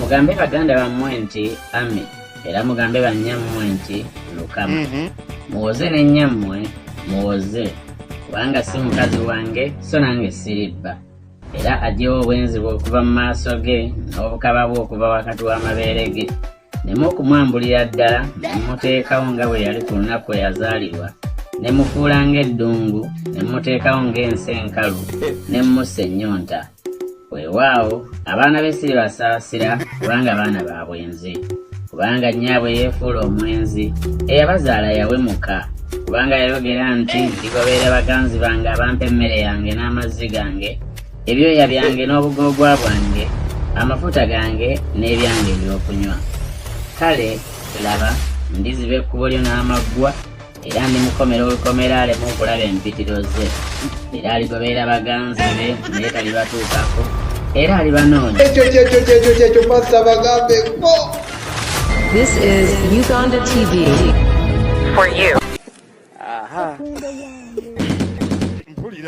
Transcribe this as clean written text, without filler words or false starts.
Mugambe baganda bammwe nti Ami, era mugambe bannyammwe nti Lukama. Muwoze ne nnyammwe, muwoze, kubanga si mukazi wange, so nange siri bba. Era aggyewo obwenzi bwe okuva mu maaso ge, n'obukaba bwe okuva wakati w'amabeere ge. Nneme okumwambulira ddala, ne mmuteekawo nga bwe yali ku lunaku kwe yazaalibwa, ne mmufuula ng'eddungu, ne mmuteekawo ng'ensi enkalu, ne mmussa ennyonta. Weewaawo, abaana be siribasaasira, kubanga baana ba bwenzi. Kubanga nnyaabwe yeefuula omwenzi, eyabazaala yawemuka. Kubanga yayogera nti, Ndigoberera baganzi bange abampa emmere yange n'amazzi gange, ebyoya byange n'obugoogwa bwange, amafuta gange n'ebyange eby'okunywa. Kale, laba, ndiziba ekkubo lyo n'amaggwa, era ndimukomera olukomera aleme okulaba empitiro ze. Era aligoberera baganzi be, naye talibatuukako, era alibanoonya. Ekyo kyekyo kyekyo kyekyo pastor bagambeko. This is Uganda TV. For you. Aha. Mpulira.